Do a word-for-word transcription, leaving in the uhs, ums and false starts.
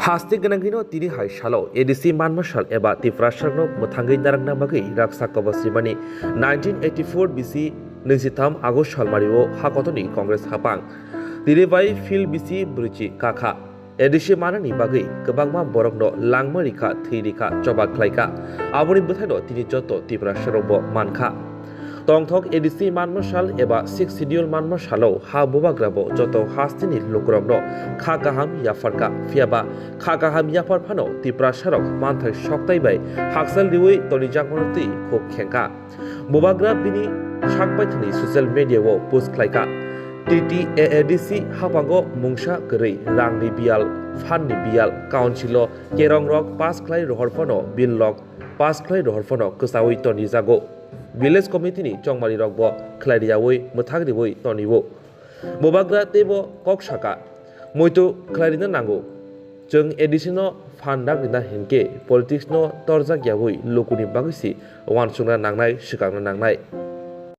Hasti gwnangwino tini hai salo A D C manmasal eba Tiprasarokno mwthangwi narwkna bagwi raksa kobos rimani nineteen eighty-four B C nwichitham August salmario ha kotorni Congress hapang tini bai Phil B C brwichi kakha. A D C manani bagwi kwbangma borokno langma rikha, thwi rikha, choba khlaikha. Aboni bwthaino tini joto Tiprasarokbo mankha. Tongthok A D C manmasal eba Sixth Schedule manmasalo ha bubagrabo joto hasteni lukurokno kha kaham yapharkha, phiyaba kha kaham yaphar phano Tiprasarok manthai soktai bai hakchal riwi tonijakmano twi khuk khengkha. Bubagra bini sakbaithani social media-o post khlaikha, T T A A D C hapango mungsa kwrwi rangni biyal, phanni biyal, council-o kerongrok pass khlai rohor phano billrok pass khlai rohor phano kwchaui tonijago. Village committee-ni chongmarirokbo khlai riyaui mwthang riui tonio. Bubagra teibo kok saka, muitu khlai rina nango. Chwng A D C no phan dak rina hinkhe politics no torjak yaui lukuni bagwi si uansukna nangnai, swkangna nangnai.